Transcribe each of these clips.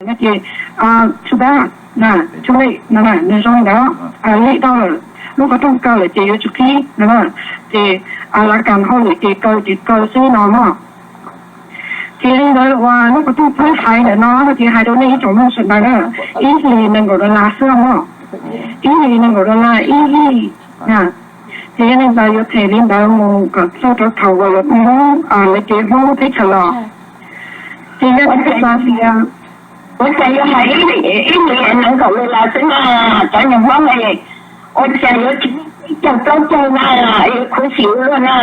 no ces too bad, too late no na, nws zoo li ntawd, late tau lawm, lub qhov rooj kaw lawm ces yuav tsum qhib no na. Ces lav kas hauj lwm ces kaw ces kaw xwb no mog. Ces li ntawd uas lub qhov rooj txhawb haiv ntawm no no ces hais rau nej ib tsoom mloog sawv daws na, ib hlis nees nkaum dollar xwb mog, ib hlis nees nkaum dollar ib hlis na. Ces yog li ntawd yuav them li ntawd mus kom txog rau thaum uas lawv Hmoob, lawv cev Hmoob lub teb chaws los. Ces yog li ntawd tias ua cas yuav hais ib hlis nees nkaum dollar xwb na, cov niag Hmoob ne, ua cas yuav tsis muaj peb caug plaub caug na, yuav khuv xim ua luaj na.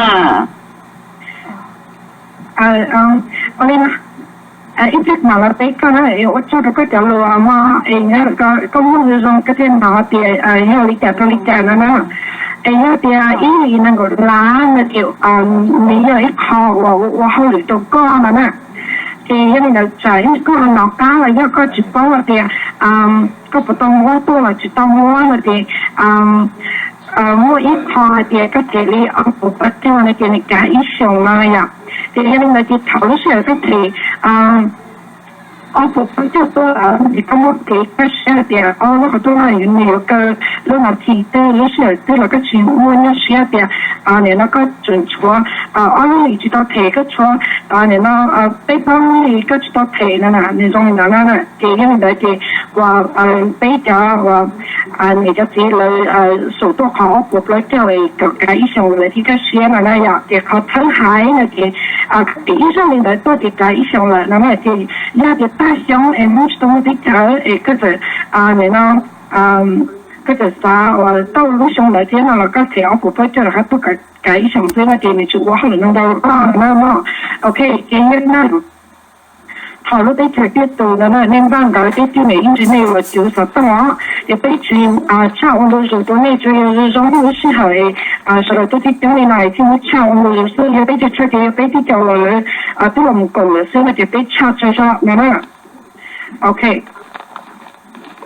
Ib pliag mam los teb koj na, es ua tsaug rau koj cov lus mog, es koj muaj zoo zoo koj thiaj hnov tias yog li cas rau li cas no na. Es yog tias ib hlis nees nkaum dollar no ces nws yog ib qho uas ua hauj lwm rau koj no na. Ces yog li ntawd tsam ib koj hnov qab los yog koj tsis paub hais tias koj puas tau muab tuaj los tsis tau muab no ces muaj ib qho hais tias koj cev li ob puas plaub caug no ces nws kav ib xyoos no yom. Ces yog li ntawd ces thaum lub sij hawm koj them ob puas plaub caug tuaj ces koj muab kev kaj siab hais tias ob lub qhov rooj no nws yuav kaw lub nas this twg lub sij hawm twg los koj tsis muaj nyuaj siab tias nim no koj tseem tshuav ob lub hlis tsis tau them, koj tshuav nim no peb plaub lub hlis koj tsis tau them no na, nws zoo li ntawd na. Ces yog li ntawd ces uas peb cov uas niam cov txiv lawv xum tuaj qhov ob puas plaub caug kom kav ib xyoos lawv thiaj kaj siab no na yom. Ces qhov txhawb haiv no ces koj ib zaug li ntawd tuaj ces kav ib xyoos lawm no na. Ces yog tias tag xyoo es Hmoob tsis tau muaj teb chaws es koj txawm nim no koj txawm xav uas tau lub xyoo ntawd thiab no los koj them ob puas plaub caug rov qab tuaj kav ib xyoos xwb no ces nws tsis ua hauj lwm ntau ntau rau koj no na mog. Ok, ces yog li no thaum lub teb chaws tiaj tus no na nej npaj nkawd teb tij niam ib ntsis nej yuav cuv xov tooj os. Ces peb tsis tshaj ua ntu zus rau nej, tsuas yog zoo zoo lub sij hawm sawv daws tuaj coob coob li no thiaj muab tshaj ua ntu zus xwb. Yog peb tsis tshaj ces yog peb tib co los lawv twb los mus koom lawm xwb no ces peb tshaj tso zog no na. Ok.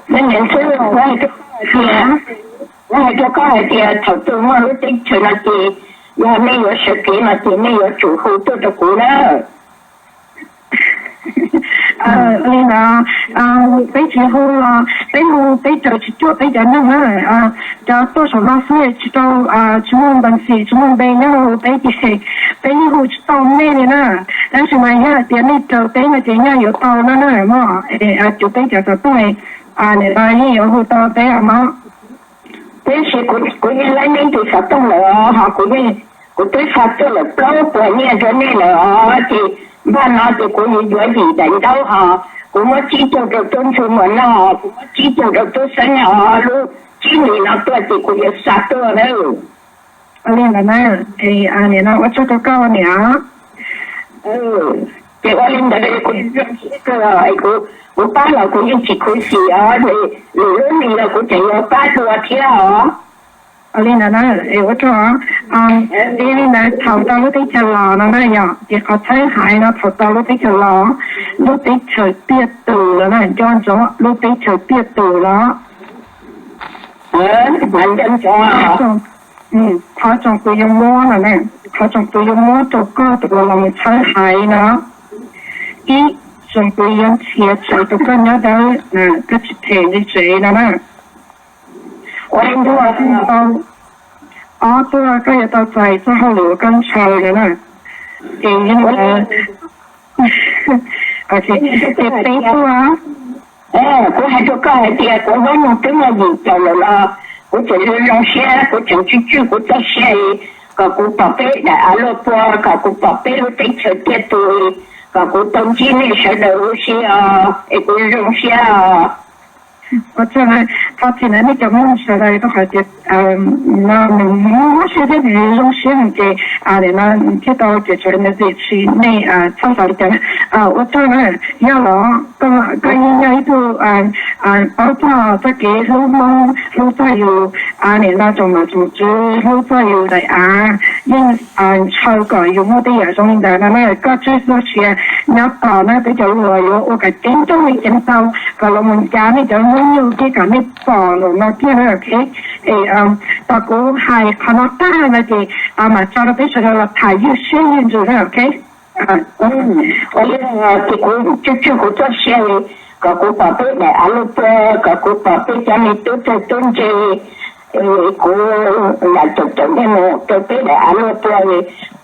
Kuv hais rau koj hais tias thaum twg muaj lub teb chaws no ces yog nej yuav sawv kev no ces nej yuav tsum hu tuaj rau kuv na. Li ntawd peb tsis hu los peb hu peb caw tsis cuag peb cov neeg na, cov tuaj saum no xwb tsis tau, tsis muaj npeev xwm tsis muaj npe nyob hauv peb ces peb yeej hu tsis tau nej li na. Tab sis mas yog hais tias nej raws peb no ces nyaj yuav tau no na mog. Cuag peb cov xov tooj nim no yeej yuav hu tau peb mog. Tab sis kuv yeej laib nej tus xov tooj lawm ho kuv yeej, kuv twb xa tuaj lawm plaub puas nyiaj rau nej lawm os. Ces npaj no ces kuv yuav yuav yim daim ntaub ho kuv muab tsib caug rau tub ntsuag muas noj, kuv muab tsib caug rau tub xeeb os. Lub tsib hlis no tuaj ces kuv yuav xa tuaj na. Ua li ntawd na, nim no ua tsaug rau koj niam. Ces ua li ntawd kuv, kuv pab los kuv yeej tsis khuv xim os, lwm lub hlis los kuv tseem yuav pab dua thiab os. Ua li ntawd na, ua tsaug. Li ntawd thaum tau lub teb chaws los no na yom, ces qhov txhawb haiv no thaum tau lub teb chaws los, lub teb chaws tiaj tus los na, nco ntsoov lub teb chaws tiaj tus los. Qhov tsoom kuv yuav muab no na, qhov tsoom kuv yuav muab rau koj tus uas los mus txhawb haiv no, ib, tsoom kuv yuav nrhiav tsev rau koj nyob dawb, koj tsis them nqi tsev no na. Ua li ntawd, ob tuaj koj yuav tau txais txoj hauj lwm uas koj ntshaw no na. Ces, ces peb tuaj. Kuv hais rau koj hais tias kuv hnub no twb muaj yim caum lawm los kuv tseem zoo zoo siab, kuv tseem tswj tswj kuv txoj sia kom kuv pom peb daim av luaj pua, kom kuv pom peb lub teb chaws tiaj tus, kom kuv tau ntsib nej sawv daws ua si os, es kuv zoo siab os. Ua tsaug, thov txim na nej cov mloog sawv daws rau qhov tias no nws mob siab thiab nws zoo siab heev ces nim no thiaj tau ces tsam no ces tsis nej txhob xav li cas na. Ua tsaug na, yog los koj yeej yog ib tug paub txog txoj kev hlub Hmoob, hlub txog yus nim no tsoom nom tsoom tswv, hlub txog yus daim av, yeej ntshaw kom yus muaj tej yam zoo li ntawd no na. Koj tswj txoj sia nyob tos na, peb cov hluas yuav ua kom ceev nrooj li ceev tau kom los mus ncav nej cov hnub nyoog thiab kom nej pom ntawm no kiag na. Es tos kuv hais qhov no tag no ces mam tso rau peb sawv daws los tham ywj siab ywj ntsws na, ok. Ua li ces kuv tswj tswj kuv txoj sia li, kom kuv pom peb daim av luaj puag, kom kuv pom peb cov me tub txawj tub ntse, kuv lam caum caum nej mus rau peb daim av luaj puag li.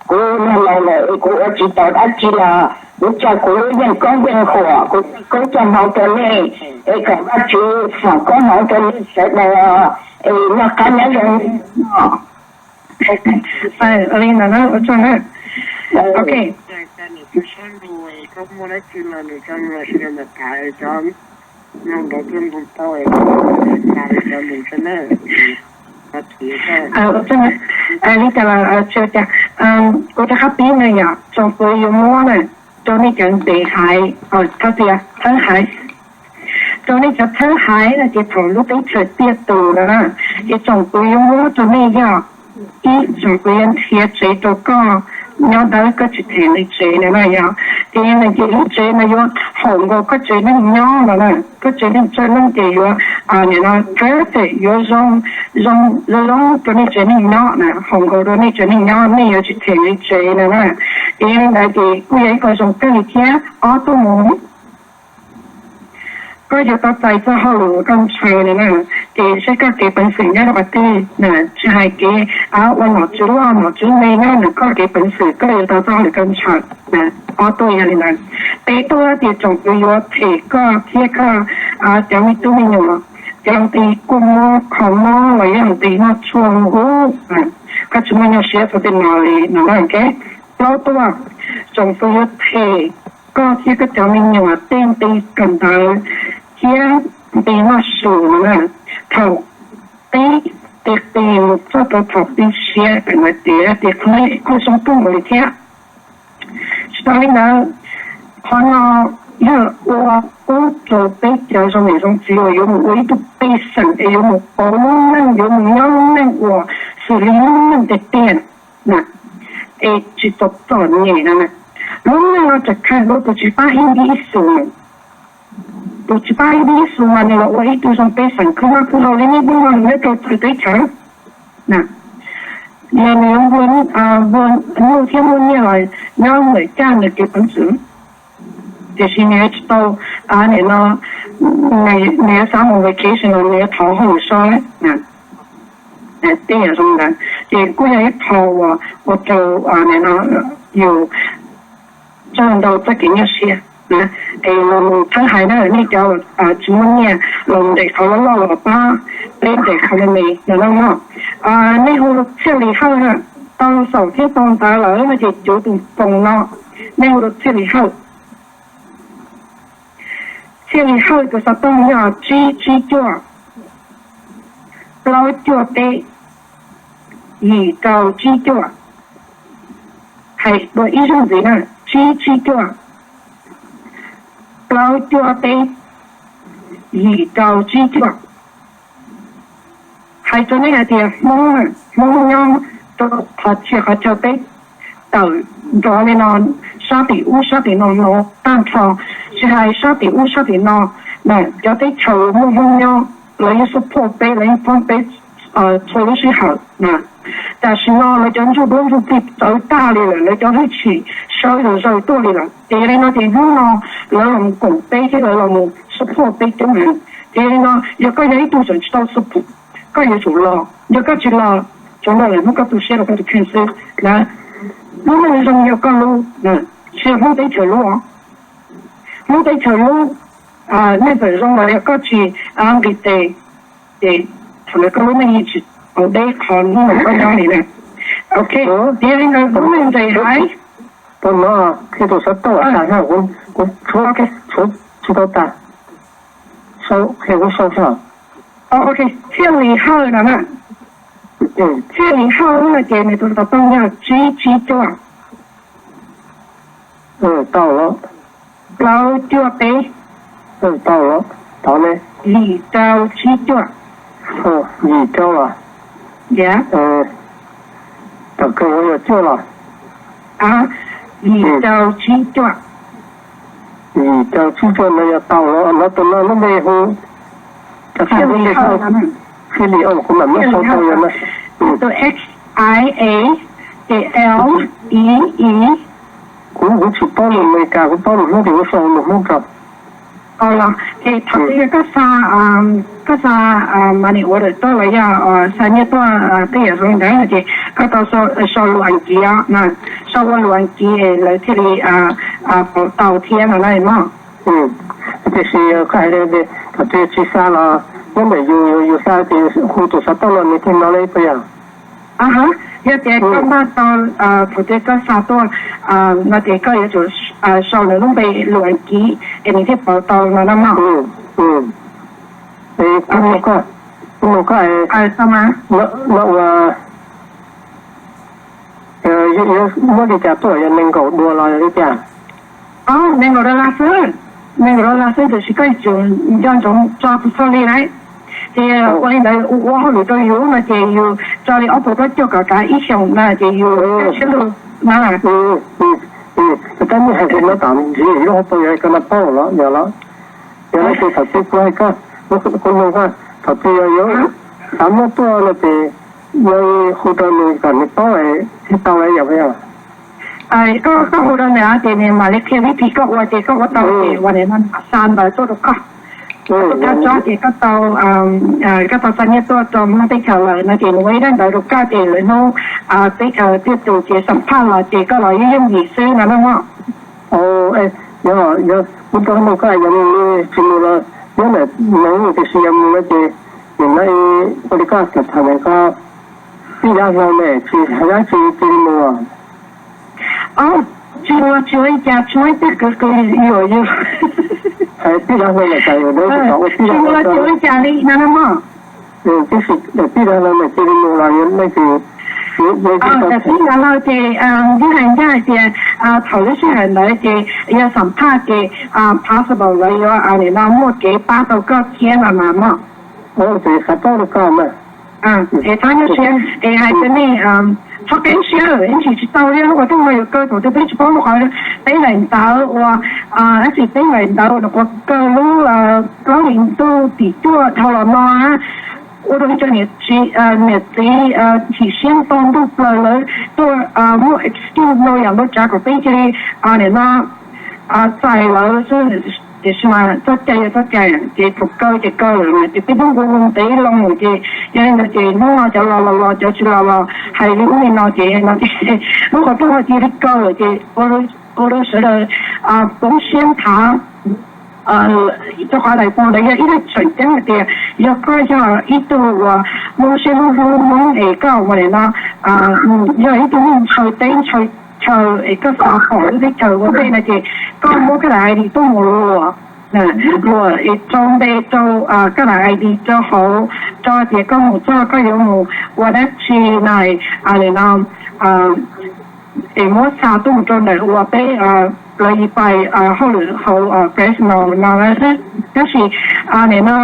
Kuv niag laus lawm es kuv ua tsis tau dab tsi los kuv coj kuv lub yeej koob yeej huam, kuv coj koob coj hmoov rau nej, es kom Vajtswv foom koob hmoov rau nej sawv daws, es noj qab nyob zoo. Li ntawd na, ua tsaug na. Ok. Li cas los tsis ua cas, kuv rov qab pib na yom, tsoom fwv yuav muab na rau nej cov ntev haiv, thawj haiv, rau nej cov thawj haiv no ces thaum lub teb chaws tiaj tus no na, ces tsoom fwv yuav muab rau nej yog ib, tsoom fwv yuav nrhiav tsev rau koj nyob dawb, koj tsis them li tsev no na yom. Ces no ces lub tsev no yuav haum nkaus koj tsev neeg nyob no na, koj tsev neeg txawj neeg ces yuav nim no perfect, yuav zoo zoo zoo zoo rau nej tsev neeg nyob na, haum nkaus rau nej tsev neeg nyob, nej yuav tsis them li tsev no na. Ces li ntawd ces kuj yog ib qho zoo kawg li thiab. Ob tuaj mus, koj yuav tau txais txoj hauj lwm koj ntshaw li na, ces saib koj kev peev xwm nyob rau qhov twg na, tsis hais kev ua nom tswv loj nom tswv me nyob ntawm koj kev peev xwm koj yuav tau txoj hauj lwm koj ntshaw. Ob tuaj yog li ntawd. Peb tuaj ces tsoom fwv yuav them koj thiab koj cov me tub me nyuam, cov laus nti kuj muab kho mob los yog nti noj tshuaj huv, koj tsis muaj nyuaj siab txog tej no li no na. Plaub tuaj, tsoom fwv yuav them koj thiab koj cov me nyuam tej nqi kawm ntawv thiab nqi noj su no na. Thaum pib, qis qis mus txog rau thaum pib siab, kawm ntawv tiav tias qhov no kuj zoo kawg nkaus li thiab. Tsis tas li ntawd, qhov no yog ua pub rau peb cov zoo niam zoo txiv uas yuav mus ua ib tug pej xeem es yuav mus pauv lub neej, yuav mus nyob lub neej uas xws li lub neej tiag tiag na, es tsis txom txom nyem no na. Lub neej no tseem khaws hlub tus tsis pab ib nti ib xus, tus tsis pab ib nti ib xus mas nws los ua ib tug zoo pej xeem khwb noj khwb haus li nej peb no nws nyob rau txawv teb chaws na. Yog nws yuav nplua nuj thiab muaj nyiaj los nyob ntawm caj nws kev peev xwm, tiam sis nws yuav tsis tau, nim no nws yuav xav mus vacation los nws yuav thov hauj lwm so na. Tej yam zoo ntawd ces kuj yog ib qho uas ua rau nim no yus txog ntau txoj kev nyuaj siab na. Es los mus thawb hais na, nej cov tsis muaj nyiaj los ntes qhov loj loj los pab peb ntes qhov me me no no. Nej hu Txhiaj Lis Hawj na, tau xaum thiab tau ntawv lawm no ces cuv tus foos no, nej hu rau Txhiaj Lis Hawj. Txhiaj Lis Hawj tus xov tooj yog tsib tsib cuaj, plaub cuaj peb, yim rau tsib cuaj. Hais dua ib zaug ntxiv na, tsib tsib cuaj, plaub cuaj peb, yim rau tsib cuaj. Hais rau nej hais tias Hmoob, Hmoob nyob rau qhov txhia qhov chaw peb tawm nrov li no, sab tim ub sab tim no no tag nrho, tsis hais sab tim ub sab tim no, cov teb chaws muaj Hmoob nyob, lawv yeej support peb, lawv yeej pab peb txhua lub sij hawm na. Tam sim no lawv cov ntsuj duab ntsuj plig txawv tag li lawm, lawv cov hwj chim sawv zom zaws tuaj li lawm. Ces yog li no ces hnub no lawv los koom peb thiab lawv los support peb coob heev. Ces yog li no yog koj yog ib tug tseem tsis tau support, koj yuav tsum los. Yog koj tsis los, tsov ntawd lawm muab koj tu siab rau koj tus kheej xwb na. Lub neej zoo yog koj lub, tsis yog Hmoob teb chaws lub. Hmoob teb chaws lub, nej txawm zoo los yog koj tsis nqis tes, ces thaum ntawd koj lub neej yeej tsis tau deb qhov hnub no koj nyob li na. Ok, yog li ntawd lub neej nres haiv. Tus no, tus xov tooj tas, kuv tshuab tsis tau tas, sau, kuv sau xwb. Ok, Txhiaj Lis Hawj no na. Txhiaj Lis Hawj no ces nws tus xov tooj yog tsib tsib cuaj, tau los, plaub cuaj peb, tau los, tau ne, yim rau tsib cuaj, yim rau los, yog, tam kawg yog cuaj los, yim rau tsib cuaj. Yim rau tsib cuaj no yog tau los, no tus no lub npe hu, Txhiaj Lis Hawj, Txhiaj Lis Hawj, kuv mam muab sau tau yog no. Tus X I A, ces L E E, Kuv, kuv tsis paub lus Amelikas, kuv paub lus Hmoob ces kuv sau lus Hmoob rau. Au los ces thaum twg yog koj xa, koj xa money order tuaj los yog xa nyiaj tuaj tej yam zoo ntawd no ces koj tau sau lus Askiv os, sau ua lus Askiv lawv thiaj li pauv tau thiab no na mog. Tiam sis koj hais tias thaum twg tsis xa los nyob ntawm yus, yus xa ces hu tus xov tooj no nws thiaj hnov li puas yog? Aha, yog tias koj npaj tau thaum twg koj xa tuaj no ces koj yuav tsum sau nws lub npe lus Askiv es nws thiaj pauv tau no na mog. Es kuv nug koj, kuv nug koj, no ua, yuav muab li cas tuaj, yog nees nkaum dua los yog li cas? Nees nkaum dollar xwb, nees nkaum dollar xwb, tiam sis koj yuav tsum nco ntsoov tso tus xov li na. Ces ua li ntawd ua hauj lwm rau yus no ces yus tso li ob puas plaub caug kom kav ib xyoos na ces yus siab lug na. Tab sis hais tias no tam ntsis lub hauv paus yog koj no paub los yog los, yog no ces thaum twg kuv hais koj, kuv nug koj thaum twg yog yuav xav muab tuaj no ces yog hu rau nws kom nws paub thiaj tau yom. Koj, koj hu rau nws ces nws mam li qhia vib thib koj ua ces koj ua tau ces ua nim no mam xa ntawv tuaj rau koj. Koj thaj tsob ces koj tau, koj tau xa nyiaj tuaj rau Hmoob teb chaws lawm no ces nws ua ib daim ntawv rau koj ces lwm hnub teb chaws twj tus ces xam phaj los ces koj los yooj yooj yim xwb no na mog. Yog, yog kuv tau hnov koj yog mus tsis mus los nyob ntawm no tiam sis yog mus no ces nim no ua li koj tham tham koj tij laug hlau ne tsis hais dab tsi cia li mus. Tsis ua, tsis ua li cas, tsis muaj ib tug kwv yuam yus. Hais tij laug hlau los cas yus, tsis ua li cas li no na mog. Tab sis tij laug hlau mas cia li mus los yus leej twg? Tij laug hlau ces yeej hais ncaj hais tias thaum lub sij hawm ntawd ces yog xam phaj ces possible lawv yuav nim no muaj kev pab tau koj thiab no mas mog. Ces xav paub rau koj mas. Es txhob nyuaj siab es hais tias nej txhob qeb siab, ib ntsis tsis tau li lub qhov rooj no yuav kaw thaum twg peb tsis paub lub qhov, peb daim ntawv uas, tab sis peb daim ntawv uas nws qhuav kaw lub plaub hlis ntuj tim cuaj dhau los no ua rau ib co niam txiv chim siab nto ntuj plaws lawv tuaj muaj excuse ntau yam ntau tsav kom peb cia li nim no txais lawv xwb. Tiam sis mas txoj cai yog txoj cai, ces thaum kaw ces kaw lawm mas ces peb twb nqua ntev loo ces yog li ntawd ces hnub no cov los los los cov tsis los los hais li ub li no ces no ces lub qhov rooj ho cia li kaw lawm ces ua rau sawv daws poob siab nthav. Rau qhov daim pus ntawd yog ib daim tseem ceeb hais tias yog koj yog ib tug uas muaj lub siab hlub hlub Hmoob es koj ua li no, yog ib tug neeg ntshaw teb ntshaw chaw es koj xav pom lub teb chaws ua ntej no ces koj muab koj daim I D tuaj mus luam, luam es rau npe rau koj daim I D rau hauv, rau tias koj mus txog koj yuav mus ua dab tsi no li no. Es muab xa tuaj mus rau ntawm uas peb lawv yi pais hauj lwm hauv Fresno no xwb. Tab sis nim no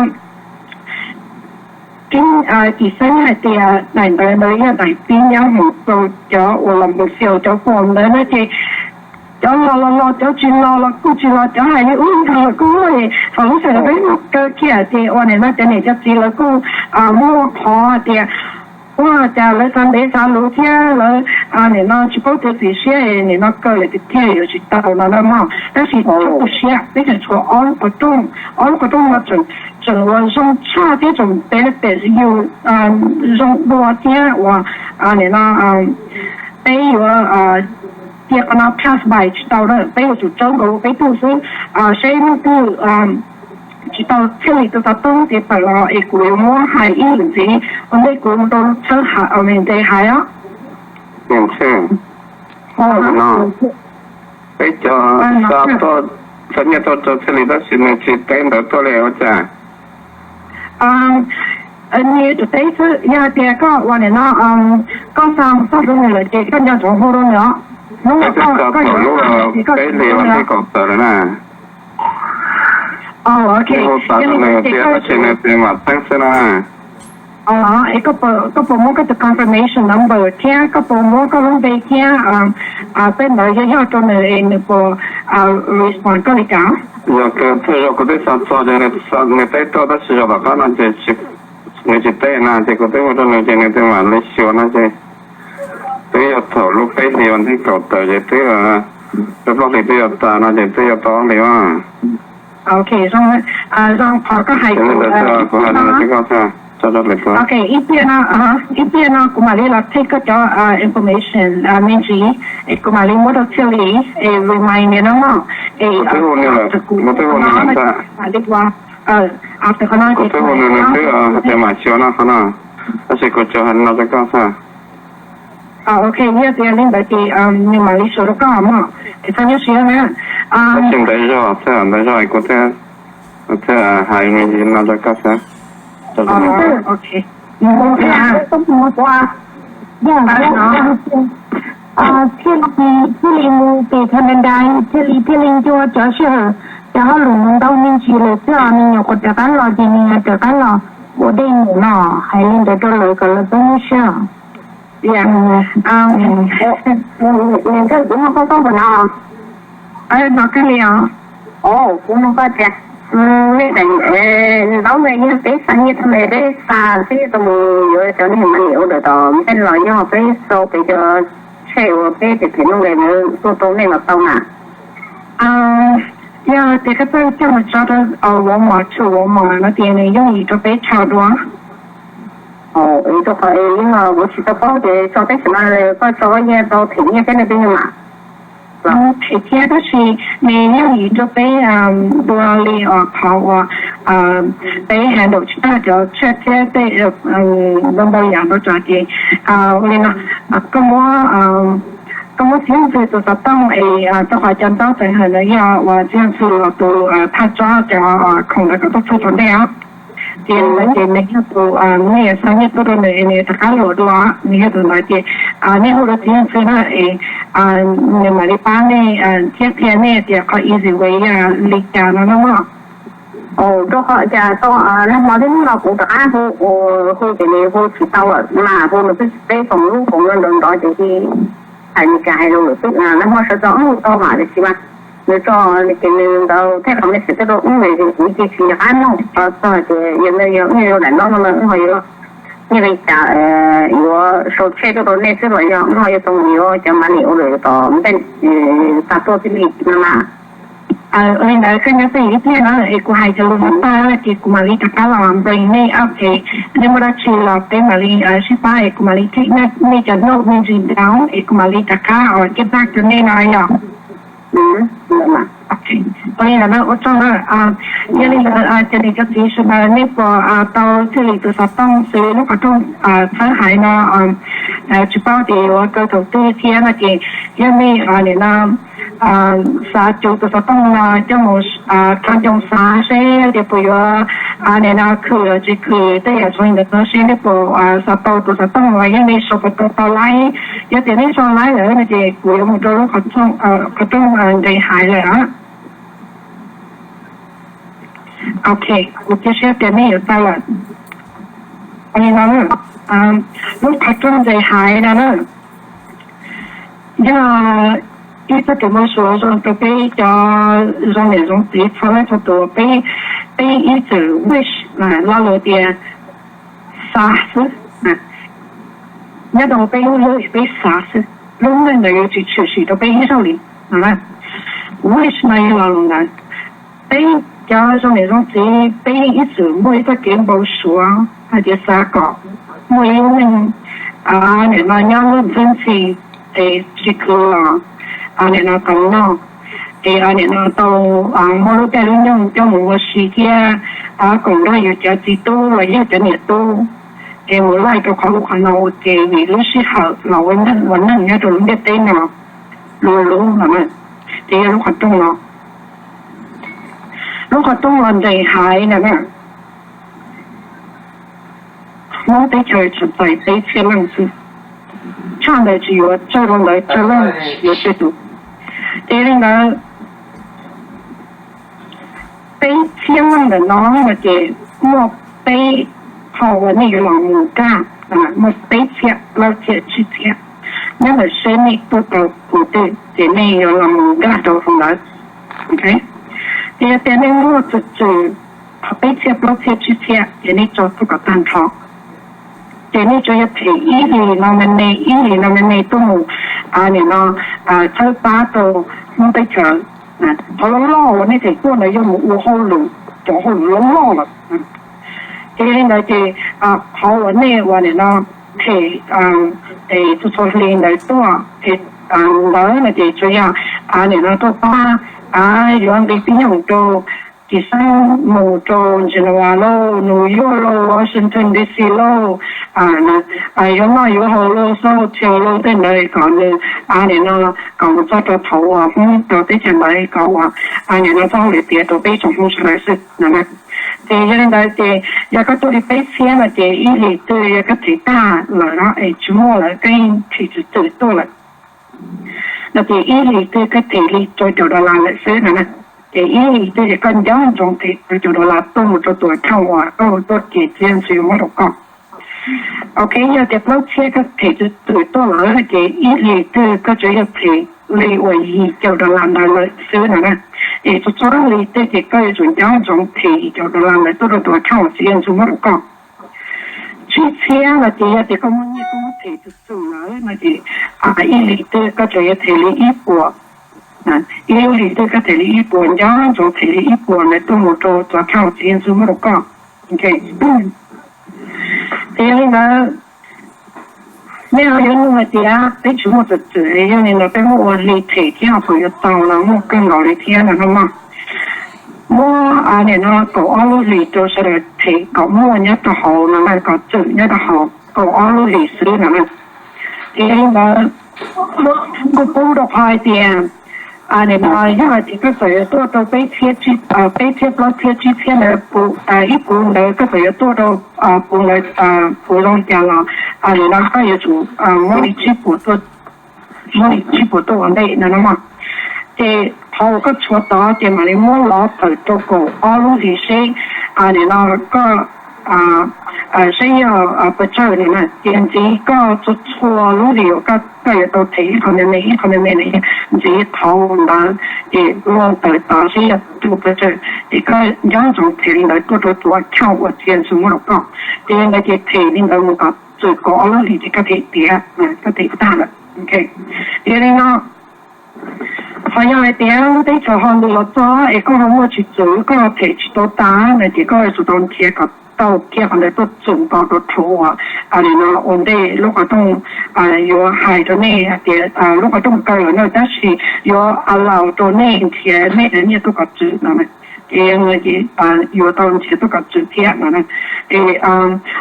Keeb, Cim Xeeb hais tias daim ntawv ntawd yog daim pib nyob mus rau cov uas los mus xyaum cov form ntawd na ces cov los los los cov tsis los los kuj tsis los, cov hais li ub li no los kuj muaj. Thaum lub sij hawm peb mus kaw kiag ces ua nim no cov niam cov txiv lawv kuj muaj qhov tias ua cas lawv xav ntev xav luv thiab lawv nim no tsis paub txiav txim siab nim no kaw lawm tiag tiag yuav tsis tau no na mog. Tab sis txhob tu siab, peb tseem tshuav ob lub qhov rooj, ob lub qhov rooj no tseem, tseem uas zoo tshaj thiab tseem benefit yus zoo dua thiab uas nim no peb yuav cia qhov no pass by tsis tau na, peb yuav tsum tsaub nkaus peb tug xwb. Seb leej twg tsis tau thiaj li tau xov tooj tias tawm los es kuv yuav muab hais ib lwm ntxiv ua ntej kuv rau txhawb hais ua ntej hais os. Peb cov xa tuaj, xa nyiaj tuaj rau thiaj li, tab sis nws tsis teb ntawv tuaj li ua cas? Nws yuav tsum teb xwb, yog hais tias koj ua nim no koj xa mus txog rau nws lawm ces koj nco ntsoov hu rau nws os. Hnub no koj, koj yuav xa ces koj peb hlis ua ntej kaum tawm lawm na. Ok, yog li ntawd ces koj yuav tsum, es koj puas, koj puas muab koj tus confirmation number thiab koj puas muab koj lub npe thiab peb ntawd yog yog rau nws es nws puas respond koj li cas? Yog tias thaum kuv twb xa txog ces nws teb tuaj, tab sis zaum tom qab no ces nws tsis teb na ces kuv twb hu rau nws ces nws twb mam li xyuas no ces twb yog thaum lub peb hlis ua ntej kaum tawm ces twb Cov plaub hlis twb yuav tas no ces twb yuav tau ob hlis mas. Ok, zoo, zoo qhov koj hais kuv, kuv hais no rau koj xwb. Ok, ib pliag no, ib pliag no kuv mam li los take koj cov information me ntsis, es kuv mam li muab rau Thiaj Lis es remind nws no mog. Es kuv twb hu nws lawm, kuv twb hu nws lawm ntag. Kuv twb hu nws, nws twb hais tias mam xyuas no qhov no, tab sis kuv tsuas hais no rau koj xwb. Ok, yog tias li ntawd ces nws mam li xyuas rau koj mog, es txhob nyuaj siab na. Tab sis ntawv zog, ntawv zog kuv thiaj hais me ntsis no rau koj xwb. Ok. Thiaj li, Thiaj li mus pem Canada, Thiaj li, Thiaj li ncua cov sij hawm, cov hauj lwm mus ntau me ntsis lawm xwb os, nws nyuam qhuav rov qab los ces nws rov qab los ua dej mus no, hais li ntawd rau lawv kom lawv txhob nyuaj siab. Nws nkawd kuv muaj koj koj puas no? No kawg li os. Kuv muaj koj tias, nej teem ntaub me yog peb xa nyiaj tau me peb xa xwb tau mus yuav cov niag money order tom ntej los yog peb sau pem cov check uas peb pem pem nuj nqes ntawd tuaj rau nej los tau mas. Yog tias koj txawj coj mus tso rau Walmart, tso Walmart no ces nws yooj yim rau peb tso dua. Rau qhov es yeej kuv tsis tau paub ces tso peb sim no koj tso nyiaj tau them nyiaj peb leej twg mas. Them thiab tab sis nws yooj yim rau peb dua li os qhov uas peb handle tsis tag cov check thiab tej ntau ntau yam ntau tsav ces ua li no, koj muab, koj muab txiv ntxwv tus xov tooj es rau qhov cov ntaub txawv hawm ntawd yog uas txiv ntxwv los tus thaj tsob cov khoom ntawd kom tuaj txog tom ntej os. Ces ntawd ces nws yog tus nej xa nyiaj tuaj rau nws es nws rov qab luam dua, nws yog tus ntawd ces nej hu rau txiv ntxwv na es nws mam li pab nej thiab qhia nej tias qhov easy way yog li cas no na mog. Rau qhov cas tau nag hmo thiab hnub no kuv rov qab hu, hu ces nws hu tsis tau lawm mas hu nws twb tsis teb foom lub foom no nrov nrov ces hais li cas hais rau lawm xwb. Nag hmo sawv tso wb hu tau mas tiam sis mas nws tso ces nws ntawd thiaj qhov me sim tuaj rau wb es kuv cia tsis rov qab mloog txog ces yog no yog wb yuav daim ntaub no wb ho yuav nyiaj li cas yuav sau check tuaj rau nej xwb los yog wb ho yuav tau mus yuav cov money order tom ntej xa tuaj thiaj li no mas. Ua li ntawd koj nyob peb ib pliag na es kuv hais cov lus no tag ces kuv mam li rov qab los bring nej up es nej muaj dab tsi los peb mam li sib pab es kuv mam li take nej cov note me ntsis down es kuv mam li rov qab get back to nej no yom. Ua li ntawd na, ua tsaug na. Yog li ntawd cov niam cov txiv sawv daws nej puas tau Thiaj Lis tus xov tooj xws li lub qhov rooj txhawb hais no, tsis paub tias yuav kaw thaum twg thiab no ces yog nej nim no xav coj tus xov tooj no coj mus rho ncoo xav seb tias puas yuav nim no khwm los tsis khwm tej yam zoo li ntawd no seb nej puas xav tau tus xov tooj los yog nej sau puas tau tau laib. Yog tias nej sau laib lawm no ces kuv yuav mus rau lub qhov rooj nqis hais lawm. Ok, kuv cia siab tias nej yuav tau lawm. Ua li no, lub qhov rooj nqis hais no na, yog ib txoj kev npau suav zoo rau peb cov zoo niam zoo txiv txhua leej txhua tus, peb, peb ib txwm wish, lo lus tias xav xwb. Nyob rau peb lub hlwb peb xav xwb, lub neej ntawd yuav tsis tshwm sim rau peb ib zaug li. Wish no yog lo lus ntawd. Peb cov zoo niam zoo txiv peb ib txwm muaj ib txoj kev npau suav hais tias xav kom muaj ib lub neej nim no nyob lub ntxwb ntxhi es tsis khwv los nim no tau noj, es nim no tau muaj lub caij lub nyoog coj mus ua si thiab koom nrog yus cov txiv tub los yog cov niam tub, es mus laij rau qhov ub qhov no ua ke vim lub sij hawm los ua neej ua neej nyob rau lub ntiaj teb no luv luv no, ces yog lub qhov rooj no. Lub qhov rooj los nqis hais no na, Hmoob teb chaws tsuas txais peb txhiab leej xwb, tshaj ntawd tsis yuav, txog rau ntawd tsawg leej yuav tsawg tus. Ces li ntawd peb txhiab leej ntawm no no ces muaj peb qho uas nej yuav los mus kaj, muaj peb txhiab plaub txhiab tsib txhiab, nyob ntawm seb nej tuaj tau tus twg ces nej yuav los mus kaj rau hauv ntawd. Ces yog tias nej muaj txog tsawg qhov peb txhiab plaub txhiab tsib txhiab ces nej tso tuaj kom tag nrho. Ces nej tsuas yog them ib hlis no me me, ib hlis no me me tuaj mus nim no txhawb pab rau Hmoob teb chaws. Qhov loj loj uas nej them tuaj ntawd yog mus ua hauj lwm, cov hauj lwm loj loj lawm. Ces yog li ntawd ces qhov uas nej uas nim no them txhua txhua hli ntawd tuaj ntawd no ces tsuas yog nim no tuaj pab yuav nqi pib nyoog rau Cim Xeeb mus rau Geneva lauj, New York lauj, Washington D C lauj, yuav noj yuav haus lauj, xab hotel lauj, tej ntawd kom nws nim no kom mus txog rau thaum uas Hmoob rau teb chaws ntawd kom uas nim no txoj hauj lwm tiav rau peb tsoom Hmoob sawv daws xwb no na. Ces yog li ntawd ces yog koj tuaj li peb txhiab no ces ib hlis twg yog koj them tag lawm no es tsis muaj lawm, koj yeej them txwm txwm tuaj lawm no ces ib hlis twg koj them li rau caum dollar lawm xwb no na. Ces ib hlis twg ces koj nco ntsoov them rau caum dollar tuaj mus rau tus account uas koj tuaj ces txiv yawg ntxwv yuav muab rau koj. Ok, yog tias plaub txhiab koj them txwm txwm tuaj lawm ces ib hlis twg koj tsuas yog them li uas yim caum dollar ntawd lawm xwb no na. Es txhua txhua hlis twg ces koj yuav tsum nco ntsoov them yim caum dollar ntawd tuaj rau tus account uas txiv yawg ntxwv muab rau koj. Tsib txhiab no ces yog tias koj muaj nyiaj koj muab them txwm txwm lawm no ces ib hlis twg koj tsuas yog them li ib puas, ib hlis twg koj them li ib puas, nco ntsoov them li ib puas ntawd tuaj mus rau tus account uas txiv yawg ntxwv muab rau koj. Ces yog li ntawd nej ho yuav nug hais tias peb tsis muaj txwm txwm, yog li ntawd peb muab ua hli them thiab ho puas yuav tau no, muaj kawg nkaus li thiab no mog. Muab nim no kaum ob lub hlis rau sawv daws them kom muaj nyob rau hauv no na, kom txwm nyob rau hauv kaum ob lub hlis xwb no na. Ces yog li ntawd kuj pub rau qhov hais tias nim no yog hais tias koj txawm yuav tuaj rau peb txhiab, peb txhiab plaub txhiab tsib txhiab ntawd, ib puv ntawd koj txawm yuav tuaj rau puv ntawd, puv zoo li cas los nim no koj yuav tsum muab li tsib puas tuaj, muab li tsib puas tuaj ua ntej no no mog. Ces qhov uas koj tshuav tod ces mam li muab lov tawm rau kaum ob lub hlis seb nim no koj seb yog puas tsawg no na. Ces ntxiv koj txhua txhua lub hlis uas koj yuav tau them ib qho me me ib qho me me na, ntxiv qhov ntawd ces lov tawm tod seb yog tus puas tsawg, ces koj nco ntsoov them li ntawd tuaj rau tus account uas txiv yawg ntxwv muab rau koj. Ces li ntawd ces them li ntawd mus kom txwm kaum ob lub hlis ces koj them tiav, koj them tag lawm. Yog li no qhov yog hais tias lub teb chaws ho ntu los txog es koj ho muaj tsis txwm, koj ho them tsis tau tas no ces koj yuav tsum tau nrhiav kom tau kiag qhov ntawd tuaj txwm nkaus rau rhuv uas nim no ua ntej lub qhov rooj yuav hais rau nej hais tias lub qhov rooj kaw lawm no tab sis yuav allow rau nej nrhiav nej cov nyiaj tuaj kom txwm no. Ces yuav tau nrhiav tuaj kom txwm thiab no. Ces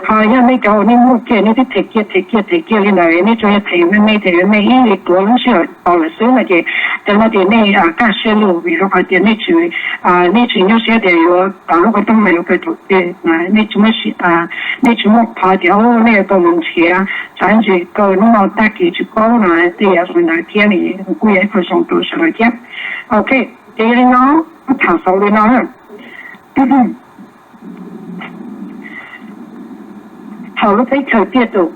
ho yog nej cov uas nej muaj kiag nej twb them kiag them kiag them kiag li ntawd, nej tsuas yog them me me them me me ib hlis puav lub sij hawm tau lawm xwb no ces cov no ces nej kaj siab lug vim rau qhov tias nej tsis, nej tsis nyuaj siab tias yuav lub qhov rooj mas yuav kaw thaum twg, nej tsis muaj, nej tsis muaj qhov tias nej yuav tau mus nrhiav tsam ntsis kaw hnub no tag kis tsis paub no, tej yam li ntawd thiab ne, kuj yog ib qho zoo rau sawv daws thiab. Ok, ces yog li no, tham xaus li no. Thaum lub teb chaws tiaj tus,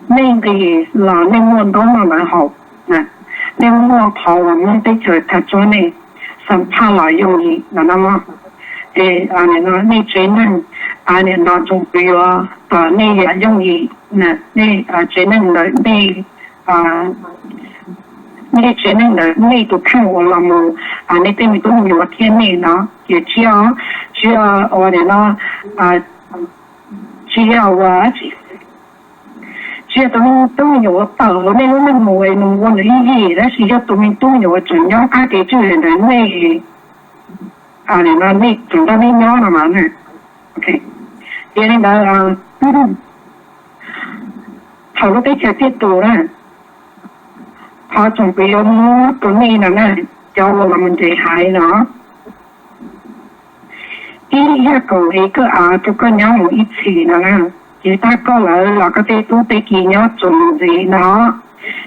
nej nqis los nej muaj ntaub muaj ntawv haus, nej muaj qhov uas Hmoob teb chaws tham tsuab nej, xam phaj los yooj yim no no mog. Es nim no nej tsev neeg, nim no tsoom kwv yuav tom nej yam yooj yim, nej tsev neeg ntawm nej, nej tsev neeg ntawm nej tus kheej uas los mus, nej tej me tub me nyuam thiab nej no ces tsis, tsis ua nim no, tsis yog ua, tsis yog tus me tub me nyuam uas tawm hauv nej lub neej mus es nws ua nws ib yam, tab sis yog tus me tub me nyuam uas tseem nyob qab kev tswj ntawm nej, nim no nej tseem nrog nej nyob no mas. Yog li ntawd, thaum lub teb chaws tiaj tus na, qhov tsoom kwv yuav muab rau nej no na, cov uas los mus nres haiv no, ib yog kaum ev koj av rau koj nyob mus ib txhis no na, ces tag koj lawm los koj tej tub tej ki nyob txuas mus ntxiv no,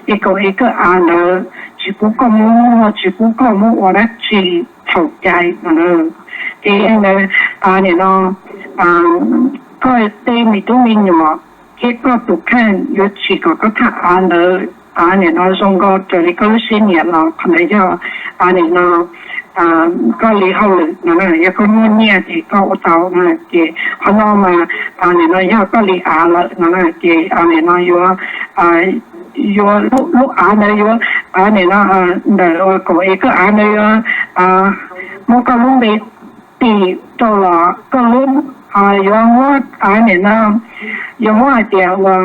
ces kaum ev koj av ntawd tsis pub koj muab muag, tsis pub koj muab ua dab tsi thaum cai no. Ces ntawd, nim no koj tej me tub me nyuam thiab koj tus kheej yuav tsim kom koj thaj av ntawd, nim no zoo nkauj raws li koj lub siab nyiam los qhov ntawd yog, nim no koj li hauj lwm no na, yog koj muaj nyiaj ces koj ua tau no, ces qhov no mas nim no yog koj li av lawm no na, ces nim no yuav yuav lub av ntawd yuav, nim no ntawm kaum es koj av ntawd yuav muab koj lub npe tim rau los koj lub, yuav muab, nim no yuav muab hais tias ua,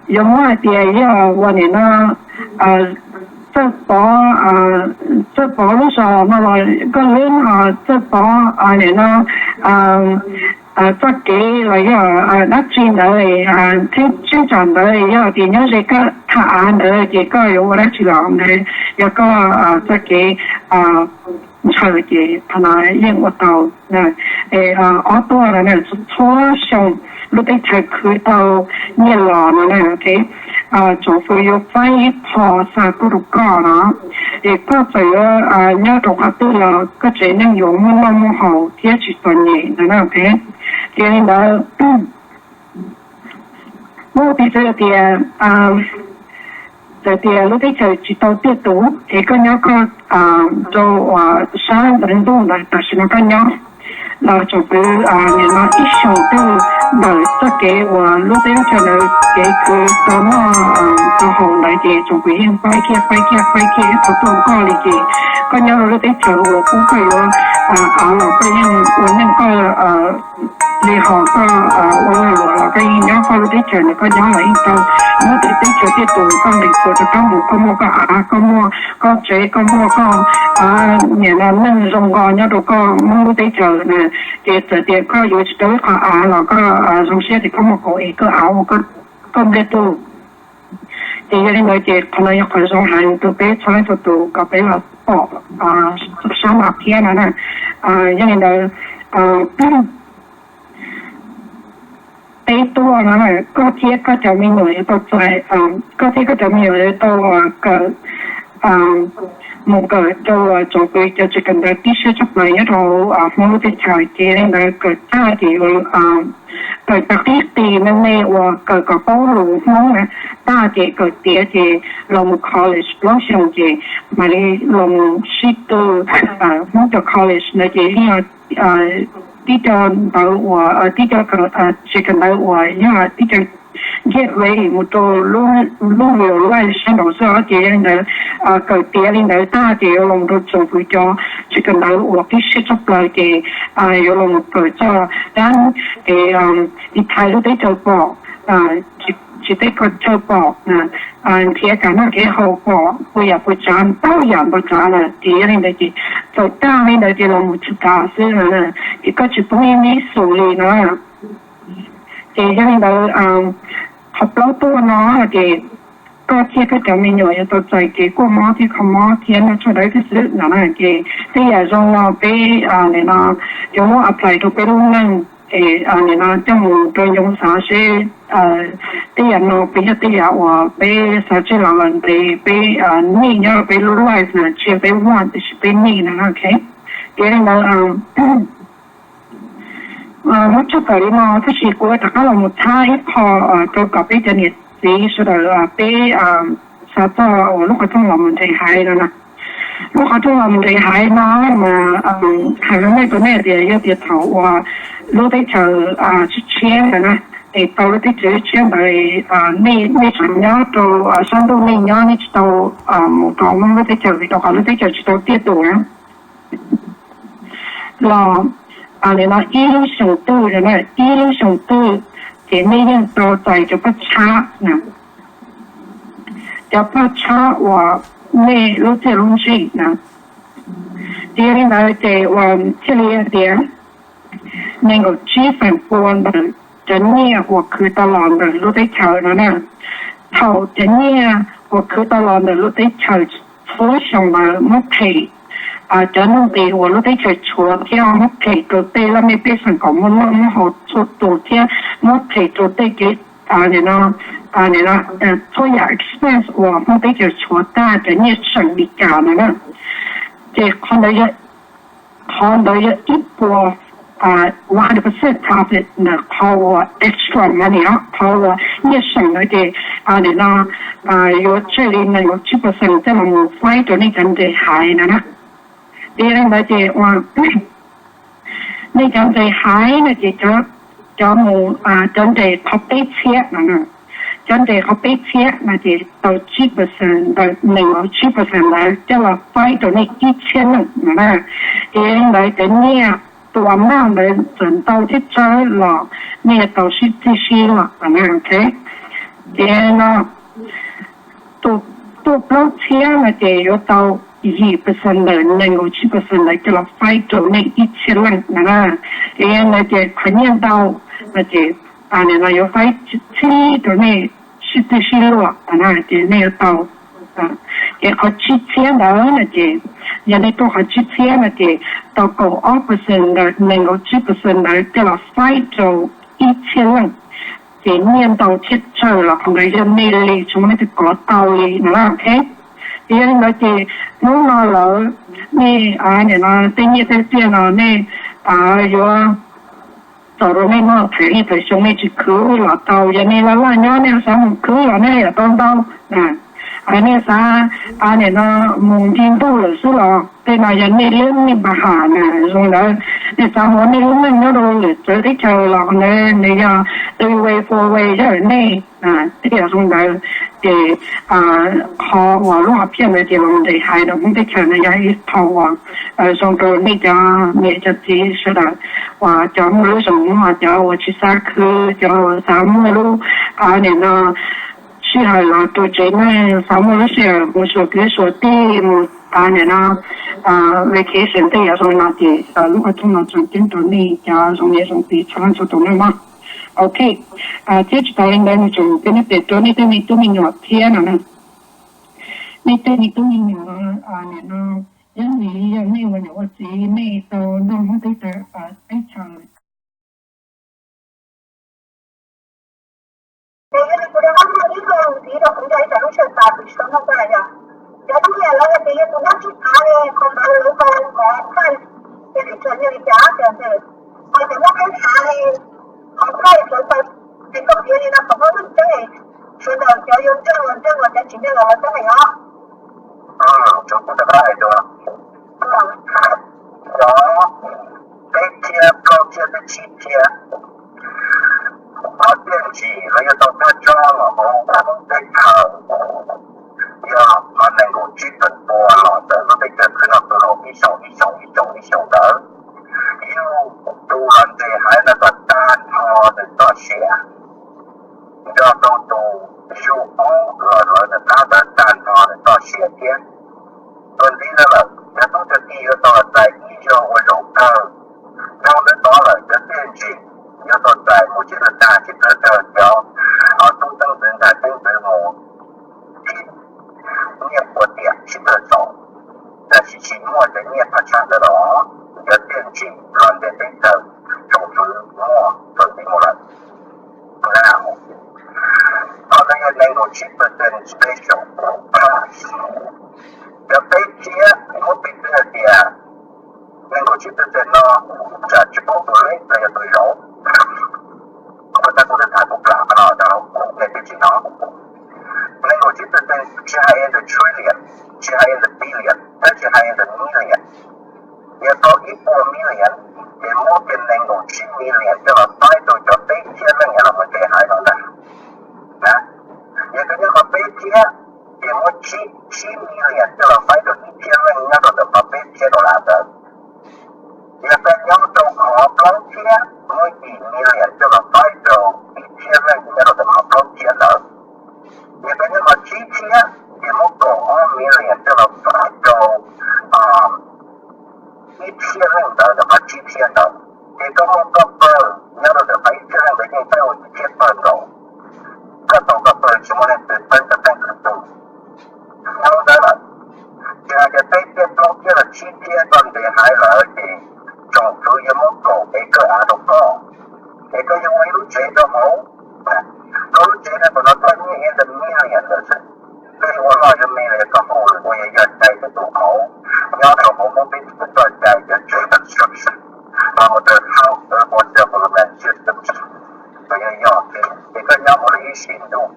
yuav muab hais tias yog ua nim no txawj pov, txawj pov lub zos no los koj lub txawj pov nim no txoj kev los yog dab tsi ntawd, tseeb tsam ntawd yog tias nyob ze koj tham av ntawd ces koj yuav ua dab tsi los ntawd, yog koj txoj kev ntshaw ces qhov no yeej ua tau. Ob tuaj no txhua xyoo lub teb chaws khwv tau nyiaj los no na, tsoom fwv yuav faib ib qho xa tuaj rau koj no, es koj txawm yuav nyob rau qhov twg los koj tsev neeg yuav muaj noj muaj haus thiab tsis txom nyem no na. Ces li ntawd, muaj piv txwv tias, txawm tias lub teb chaws tsis tau tiaj tus es koj nyob koj rau sab ntawd ntuj ntawd tam sim no koj nyob los tsoom kwv, nim no ib xyoos twg ntawm txoj kev uas lub teb chaws ntawd kev khwv tau noj tau haus ntawd ces tsoom kwv yeej faib kiag faib kiag faib kiag ib qho tuaj koj li ces koj nyob rau lub teb chaws uas pub koj yuav av los koj yeej ua neej koj li hos koj ua lag luam los koj yeej nyob koj lub teb chaws ntawd koj nyob los yeej tau. Muab tej teb chaws tiaj tus koj nqis txuas rau koj mus koj muaj koj av koj muaj koj tsev koj muaj koj nim no neej zoo nkaus nyob rau koj Hmoob lub teb chaws na. Ces txawm tias koj yuav tsis tau ib qho av los koj zoo siab tias koj muaj kaum es koj av ua koj npliaj tug. Ces yog li ntawd ces qhov no yog qhov zoo heev rau peb txhua leej txhua tus kom peb los pom sab no thiab no na. Yog li ntawd, peb tuaj no koj thiab koj cov me nyuam yuav tau txais, koj thiab koj cov me nyuam yuav tau kawm, mus kawm rau tsoom kwv cov tsev kawm ntawv tib siab tshaj plaws nyob rau Hmoob lub teb chaws. Ces li ntawd kawm tag ces yuav kawm cov qib qis me me uas kawm kom paub lus Hmoob na, tag ces kawm tiav ces los mus college plaub xyoos ces mam li los mus sib tw. Hmoob cov college ntawd ces yeej tib co ntawv uas tib co tsev kawm ntawv uas yog tib co get ready mus rau lub real life sab nraud xwb os. Ces yog li ntawd kawm tiav li ntawd tag ces yuav los mus rau tsoom kwv cov tsev kawm ntawv uas qib siab tshaj plaws ces yuav los mus kawm txog dab kev tiv thaiv lub teb chaws pom, tsis teb chaws pom, nrhiav kev noj kev haus pom, puas yam puas tsav ntau yam ntau tsav lawm. Ces yog li ntawd ces txawm tag li ntawd ces los mus tsis tas xwb no, ces koj tsis poob ib me xus li no. Ces yog li ntawd qhov plaub tuaj no ces koj thiab koj cov me nyuam yuav tau txais kev kuaj mob thiab kho mob thiab noj tshuaj dawb thiab xwb no na. Ces tej yam zoo no peb nim no yuav muab apply rau peb lub neej es nim no coj mus rau yoov xav seb tej yam no peb yog tej yam uas peb xav tseg los lawm ntev peb need nyob rau peb lub life na, tsis yog peb want tiam sis peb need no. Ces li ntawd muab tshaj tawm li no tab sis kuv rov qab los mus thaij ib qho rau kom peb cov niam txiv sawv daws peb xav txog uas lub qhov rooj los mus nres haiv no na. Lub qhov rooj los mus nres haiv no mas hais rau nej tau nej tias yog tias thaum uas lub teb chaws tshiab tshiab ntawd na, es tau lub teb chaws tshiab ntawd nej nej tseem nyob rau sab ntuj nej nyob nej tsis tau mus rau Hmoob lub teb chaws vim rau qhov lub teb chaws tsis tau tiaj tus na. Los nim no ib lub xyoos twg, ib lub xyoos twg ces nej yeej tau txais cov paj tshab na, cov paj tshab uas nej lub txiaj lub ntsig na. Ces yog li ntawd ces uas thiaj li tias nees nkaum tsib feem pua ntawm cov nyiaj uas khwv tau los ntawm lub teb chaws no na. Thaum cov nyiaj uas khwv tau los ntawm lub teb chaws txhua xyoo ntawd muab them cov nuj nqis uas lub teb chaws tshuav thiab muab them rau tej laj mej pej xeem kom muaj noj muaj haus txhua tus thiab muab them rau tej kev nim no txhua yam expense uas Hmoob teb chaws tshuav tag cov nyiaj seem Meskas no na. Ces qhov ntawd yog ib puas one hundred percent profit ntawm qhov uas extra money os, qhov uas nyiaj seem ntawd ces nim no yuav tseg li nees nkaum tsib percent coj los mus faib rau nej cov nres haiv no na. Ces li ntawd ces uas nej cov nres haiv no ces cov mus cov nres qhov peb txhiab no na, cov nres qhov peb txhiab no ces tau tsib percent ntawm nees nkaum tsib percent ntawd coj los faib rau nej ib txhiab leej no na. Ces yog li ntawd cov nyiaj tus amount ntawd txawm ntau thiab tsawg los nej yuav tau sib txig sib luag no na, ok. Ces no tus tuaj plaub txhiab no ces yuav tau yim percent ntawm nees nkaum tsib percent ntawd coj los faib rau nej ib txhiab leej no na. Ces yog li ntawd ces qhov nyiaj ntau no ces nim no yuav faib txhib rau nej sib txig sib luag no na, ces nej yuav tau ces qhov tsib txhiab ntawd no ces yog nej tuaj qhov tsib txhiab no ces tau kaum ob percent ntawm nees nkaum tsib percent ntawd coj los faib rau ib txhiab leej. Ces nyiaj ntau thiab tsawg los qhov ntawd yog nej li, tsis muaj leej twg kov tau li no na, ok. Ces yog li ntawd ces hnub no lawm nej nim no tej nyiaj tej txiaj no nej yuav txaus rau nej noj thaiv ib thaiv xyoo, nej tsis khwv los tau. Yog nej laj laj nyob nej xav mus khwv los nej yuav tau ntau. Nej xav nim no mus nti ntuj lawm xwb los tej no yog nej lub neej npam ham na. Zoo ntawd nej xav ua nej lub neej nyob rau lwm txawv teb chaws los qhov ntawd nws yog three way four way yog nej. Tej yam zoo ntawd ces qhov uas lub hom phiaj ntawd ces los ntes hais rau Hmoob teb chaws no yog ib qho uas zoo rau nej cov niam cov txiv sawv daws uas cov muaj lub zoo, cov uas tsis xav khwv, cov uas xav muaj lub nim no sij hawm los rau tsev neeg, xav muaj lub sij hawm mus xyuas kwv xyuas tij, mus nim no vacation tej yam zoo no ces lub qhov rooj no tseem ceeb rau nej cov zoo niam zoo txiv txhua leej txhua tus nawb mog. Ok, thiab tsis tas li ntawd nws tseem peb neb pem rau nej tej me tub me nyuam thiab no na. Nej tej me tub me nyuam nim no, yog vim yog nej ua niam ua txiv nej tau nrog Hmoob teb chaws, teb chaws Cov peb txhiab plaub txhiab thiab tsib txhiab, qhov txiaj ntsig lawv yuav tau muab tso los hauv teb chaws, yog qhov nees nkaum tsib txhiab pua los ntawm lub teb chaws khwv noj khwv haus ib xyoos ib xyoos ib xyoos ib xyoos ntawd, yog tus los nres haiv no kom tag nrho nws txoj sia, nrog rau tus yug ub los lawv nws qab ntawd tag nrho nws txoj sia thiab. Tuaj ntxiv no lawm cov tub cov ki yuav tau txais ib zaug ua zaum kawg. Dhau ntawd tod lawm cov txiaj ntsig yuav tau txais mus tsis txawj tag tsis txawj kawg cov tub teeb ntxwv ntag teeb ntxwv mus, nyiaj puas tiam tsis txawj xaus, tab sis tsis muaj cov nyiaj thaj tsam ntawd los cov txiaj ntsig los ntes teb chaws tsoom fwv muaj txuas ntxiv mus lawm. Qhov no yog nees nkaum tsib percent special, cov peb txhiab muab piv txwv hais tias nees nkaum tsib percent no tsam tsis paub tus leb los yog tus zauv. Kuv tab kuv twb tham kuv plam qhov no rau nej tib si no. Nees nkaum tsib percent tsis hais in the trillion, tsis hais in the billion, tab sis hais in the million. Yog tau ib puas million, ces muab kiag nees nkaum tsib million coj los faib rau cov peb txhiab leej nyob los mus nres haiv no ntag. Yog koj nyob qhov peb txhiab, ces muab tsib, tsib million coj los faib rau ib txhiab leej nyob rau ntawm qhov peb txhiab dollar ntawd. Yog koj nyob rau qhov plaub txhiab, muab yim million coj los faib rau ib txhiab leej nyob rau ntawm qhov plaub txhiab ntawd. Yog koj nyob qhov tsib txhiab, ces muab kaum ob million coj los faib rau ib txhiab leej ntawd ntawm qhov tsib txhiab ntawd. Ces koj muaj koj pawg nyob rau ntawm qhov ib txhiab leej ntawd yeej pab ua ib txhiab pawg nkaus. Koj tau koj pawg tsis muaj leej twg pab koj teej koj tug. Dhau ntawd lawm, ces hais tias peb txhiab plaub txhiab los tsib txhiab koj ntes haiv lawm ces tsoom fwv yuav muab kaum acre av rau koj, es koj yuav ua ib lub tsev rau hauv. Koj lub tsev no thaum no txog nyiaj in the million lawm xwb. Koj yuav ua loj yuav me los yog koj hu ua yog cai tej tus hauv, nyob rau hauv muab peb txoj cai cov tsev construction, los mus rau house affordable system, los yog yog ces koj nyob mus li ib sim ntuj,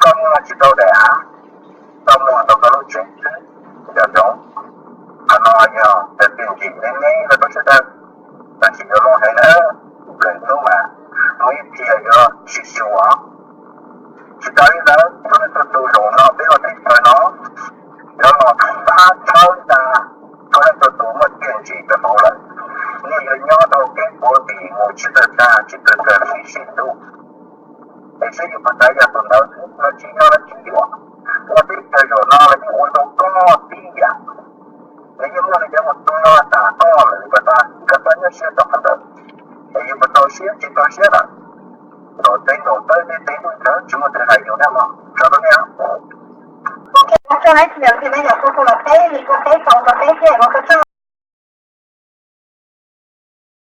koj muag tsis tau daim av, koj muag tau koj lub tsev xwb. Nco ntsoov, qhov no yog cov txiaj ntsig me me rau koj sawv daws, tab sis yuav luag heev na, lwm hnub mas muaj ib txhia yuav sib xyuas, tsis tau keeb puav npis mus tsis tawg tag tsis tawg kawg sim sim ntuj. Es saib yus puas xav yog tus ntawd, los tsis yog los tsis yuav. Ua teb chaws zaum no los yeej ua tau koj tib yam, los yeej muaj li cov mus tua tas koj lawm, koj tau nyob siab rau qhov ntawd. Es yus puas tau siab tsis tau siab lawm, ntaus teb ntaus taw tej teb ntuj tsawv tsis muaj tus hais yus na mog, tso rau nej.